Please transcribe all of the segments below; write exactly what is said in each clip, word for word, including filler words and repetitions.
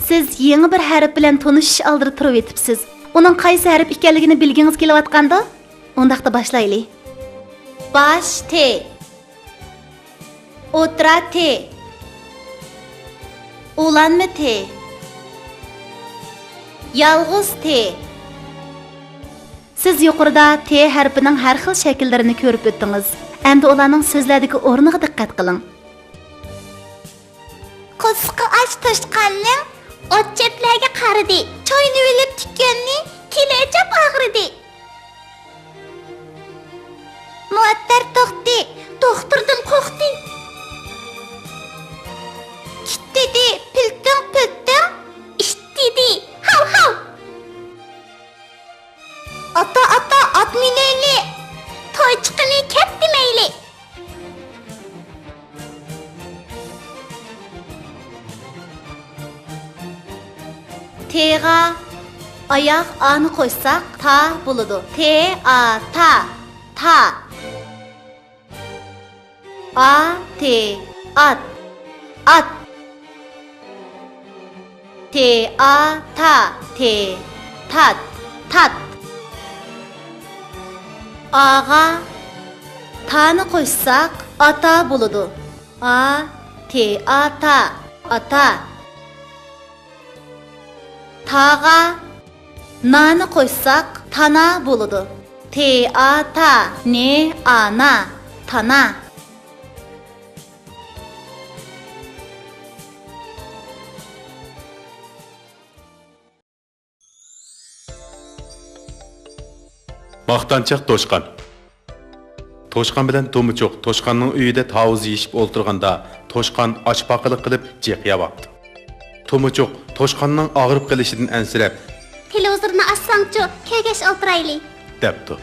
سىز يېڭى بىر ھەرپ بىلەن تونۇشۇش ئالدىدا تۇرۇۋېتىپسىز. ئۇنىڭ قايسى ھەرپ ئىكەنلىكىنى بىلگىڭىز كېلىۋاتقاندۇ؟ ئۇنداقتا باشلايلى. باش تى. ئوتتۇرا تى. ئۇلانما تى. يالغۇز تى. سىز يۇقىرىدا تى ھەرپىنىڭ ھەر خىل شەكىللىرىنى كۆرۈپ ئۆتتىڭىز. ئەمدى ئۇلارنىڭ سۆزلەردىكى ئورنىغا دىققەت قىلىڭ. قورسىقى ئاچ توشقاننىڭ ئوت-چۆپلەرگە قارىدى. چاينىۋېلىپ تىكەننى تىلى ئېچىپ ئاغرىدى. مۇئەتتەر توختى، دوختۇردىن قورقتى. كىت دېدى، پىلتىڭ، پىلتىڭ، ئىت دېدى، ھاۋ، ھاۋ. ئاتا، ئاتا، ئات مىنەيلى، توي چىقىنى كەپ دېمەيلى. تىغا ئاياغ ئانى قوشساق، تا بولىدۇ. تى، ئا، تا، تا. ئا، تى، ئات، ئات. تى، ئا، تا، تى، تات، تات. ئاغا تانى قوشساق، ئاتا بولىدۇ. ئا، تى، ئا، تا، ئاتا. تاغا نانى قوشساق، تانا بولىدۇ. تى، ئا، تا، نى، ئا، نا، تانا. ماختانچاق توشقان. توشقان بىلەن تومۇچۇق توشقاننىڭ ئۆيىدە تاۋۇز يېيىشىپ ئولتۇرغاندا، توشقان ئاچ پاقىلىق قىلىپ جىق يەۋاپتۇ. تومۇچۇق توشقاننىڭ ئاغرىپ قېلىشىدىن ئەنسىرەپ، تېلېۋىزورنى ئاچساڭچۇ، كۆرگەچ ئولتۇرايلى، دەپتۇ.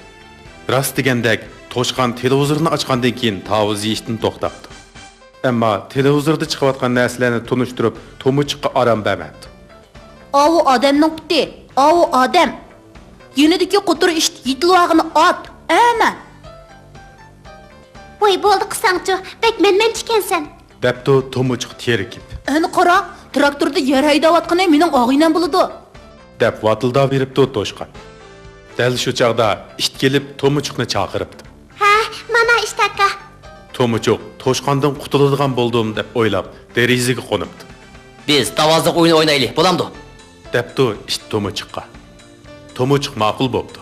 راست دېگەندەك، توشقان تېلېۋىزورنى ئاچقاندىن كېيىن تاۋۇز يېيىشتىن توختاپتۇ. ئەمما تېلېۋىزوردا چىقىۋاتقان نەرسىلەرنى تونۇشتۇرۇپ، تومۇچۇققا ئارام بەرمەپتۇ. ئاۋۇ ئادەمنىڭ پۇتى، ئاۋۇ ئادەم. يېنىدىكى قوتۇر ئىت يېتىلىۋالغىنى ئات، ئەمە. ۋاي، بولدى قىلساڭچۇ، بەك مەنمەنچى ئىكەنسەن، دەپتۇ تومۇچۇق تېرىكىپ. ئەنە قارا، تىراكتوردا يەر ھەيدەۋاتقىنى مېنىڭ ئاغىنەم بولىدۇ، دەپ ۋاتىلداۋېرىپتۇ توشقان. دەل شۇ چاغدا ئىت كېلىپ تومۇچۇقنى چاقىرىپتۇ. ھە، مانا ئىت ئاكا. تومۇچۇق توشقاندىن قۇتۇلىدىغان بولدۇم دەپ ئويلاپ، دېرىزىگە قونۇپتۇ. بىز تاۋازلىق ئويۇنى ئوينايلى، بولامدۇ؟ دەپتۇ ئىت تومۇچۇققا. تومۇچۇق ماقۇل بوپتۇ.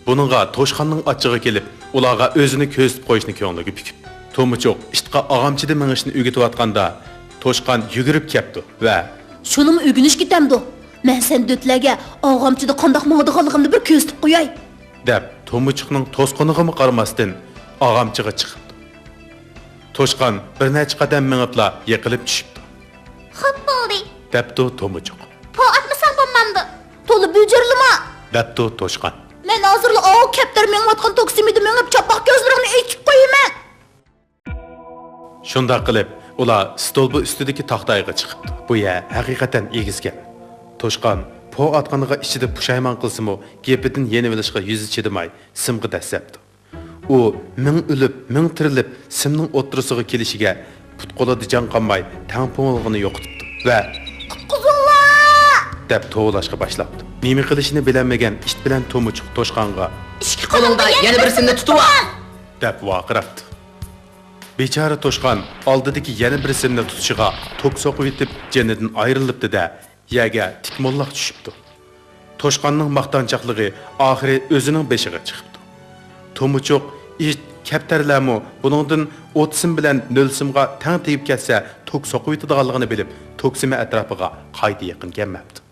بۇنىڭغا توشقاننىڭ ئاچچىقى كېلىپ، ئۇلارغا ئۆزىنى كۆرسىتىپ قويۇشنى كۆڭلىگە پۈكۈپتۇ. تومۇچۇق ئىتقا ئاغامچىدا مېڭىشنى ئۆگىتىۋاتقاندا، توشقان يۈگۈرۈپ كەپتۇ ۋە، شۇنىمۇ ئۆگىنىش كېتەمدۇ؟ مەن سەن دۆتلەرگە ئاغامچىدا قانداق ماڭىدىغانلىقىمنى بىر كۆرسىتىپ قوياي، دەپ، تومۇچۇقنىڭ توسقىنىغىمۇ قارىماستىن، ئاغامچىغا چىقىپتۇ. توشقان بىر نەچچە قەدەم مېڭىپلا يىقىلىپ چۈشۈپتۇ. خوپ بولدى، دەپتۇ تومۇچۇق. پو ئاتمىساڭ بولمامدۇ؟ تولا بۇجۇرلىما، دەپتۇ توشقان. مەن ھازىرلا ئاۋۇ كەپتەر مېڭىۋاتقان توكسىمىدا مېڭىپ، چاپاق كۆزلىرىڭنى ئېچىپ قويىمەن. شۇنداق قىلىپ، ئۇلار ستولبا ئۈستىدىكى تاختايغا چىقىپتۇ. بۇ يەر ھەقىقەتەن ئېگىزكەن. توشقان پو ئاتقىنىغا ئىچىدە پۇشايمان قىلسىمۇ، گېپىدىن يېنىۋېلىشقا يۈزى چىدىماي، سىمغا دەسسەپتۇ. ئۇ مىڭ ئۆلۈپ، مىڭ تىرىلىپ، سىمنىڭ ئوتتۇرىسىغا كېلىشىگە، پۇت-قولىدا جان قالماي، تەڭپۇڭلۇقىنى يوقىتىپتۇ ۋە، قۇتقۇزۇڭلار! دەپ توۋلاشقا باشلاپتۇ. نېمە قىلىشىنى بىلەلمىگەن ئىت بىلەن تومۇچۇق توشقانغا، ئىككى قولۇڭدا يەنە بىر سىمنى تۇتۇۋال! دەپ ۋارقىراپتۇ. بىچارە توشقان ئالدىدىكى يەنە بىر سىمنى تۇتۇشىغا توك سوقۇۋېتىپ، جېنىدىن ئايرىلىپتۇ-دە، يەرگە تىك موللاق چۈشۈپتۇ. توشقاننىڭ ماختانچاقلىقى ئاخىرى ئۆزىنىڭ بېشىغا چىقىپتۇ. تومۇچۇق، ئىت، كەپتەرلەرمۇ بۇنىڭدىن ئوت سىم بىلەن نۆل سىمغا تەڭ تېگىپ كەتسە، توك سوقۇۋېتىدىغانلىقىنى بىلىپ، توك سىمى ئەتراپىغا قايتا يېقىن كەلمەپتۇ.